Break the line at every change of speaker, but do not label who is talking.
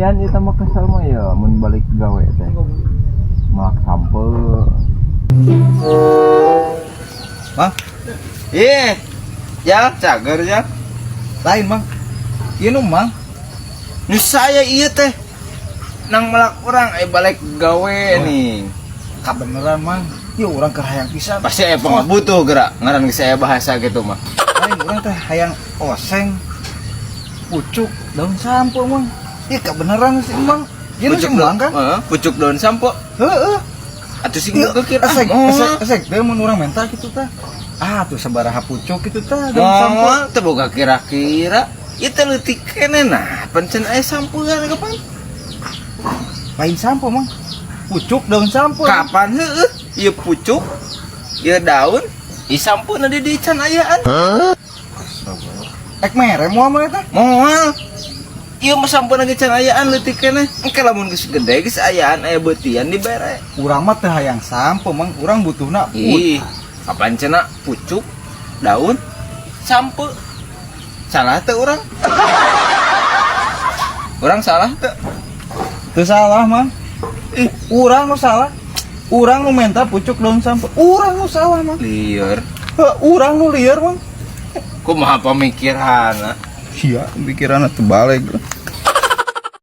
Lumayan ieu mah, kesel mah ya mun balik gawe teh. Melak sampeu.
Mang,
Ih. Ya, cager ya.
Lain, Mang. Ieu nu Mang.
Nu saya ieu teh. Nang melak urang balik gawe nih.
Kabeneran, Mang. Ieu urang keur hayang pisan.
Pasti aya pangabutuh gerak. Ngaran geus aya bahasa gitu mah.
Lain, urang teh hayang oseng pucuk daun sampeu, Mang. Ieu kabeneran sih, Mang. Ieu nu si Mang kan?
Heeh, pucuk daun sampeu.
Heeh.
Atuh sing
Ieu
kekir
esek
ah.
Esek esek teh mun urang menta kitu tah. Ah, tuh sabaraha pucuk kitu tah daun sampeu?
Moal teu boga kira-kira. Ieu teh leutik keneh, nah, pancen aya sampean kapan?
Lain sampeu, Mang. Pucuk daun sampeu.
Kapan heueuh? Ieu pucuk, ieu daun, ieu sampeuna di dieu can ayaan.
Ek mere moal mah eta?
Moal. Ieu mah sampeuna ge can ayaan, leutik keneh. Engke lamun geus gede, geus ayaan, aya beutian, dibere.
Urang mah teu hayang sampeu, Mang. Urang butuhna
Ih, kapan cenah pucuk daun sampeu? Salah teu urang? Urang salah teu?
Teu salah, Mang. Ih, urang nu salah. Urang nu menta pucuk daun sampeu. Urang nu salah, Mang.
Lieur.
Heuh, urang nu lieur, Mang.
Kumaha pamikiranna?
Sia, pikiranna terbalik.